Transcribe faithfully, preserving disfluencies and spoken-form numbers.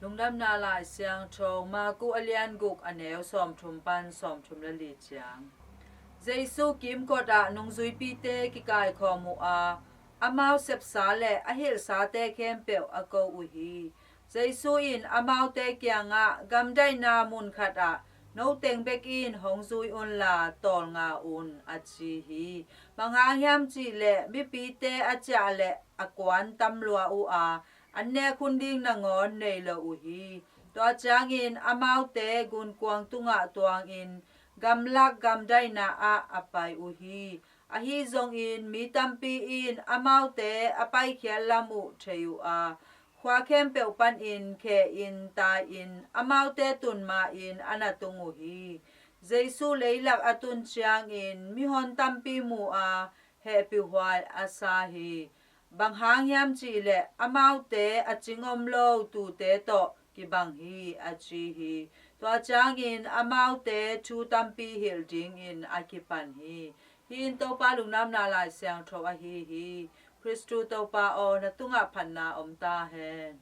Lungdamna Lai Siangtho Marku a lian guk, a neu sawmthum pan sawmthum le li ciang. Jesu kimkot ah nungzuipite kikaikhawm uh a, amau sepsa le a hilhsate khempeuh a ko uh hi. Jesu in amaute kiangah, "Gamdaihna mun khatah noteng bek in hong zui unla tawlnga un," a ci hi. Bang hang hiam cihleh mipite a ciah le a kuan tam lua uh a, an nek hun ding nangawn nei lo uh hi. Tua ciangin amaute gunkuang tungah tuangin gamlak gamdaihna ah a pai uh hi. Ahi zongin mi tampi in amaute a paikhiat lam uh thei uh a, khua khempeuh panin khe-in tai-in amaute tun ma-in a na tung uh hi. Jesu leilak a tun ciangin mihon tampi mu a, hehpihhuai a sa hi. Bang hang hiam cihleh amaute a cing om lo tuute tawh kibang hi, a ci hi. Tua ciangin amaute thu tampi hilh dingin a kipan hi. Hih in Topa Lungdamna Lai Siangtho ahi hi. Khristu Topa aw, na tungah phatna om ta hen.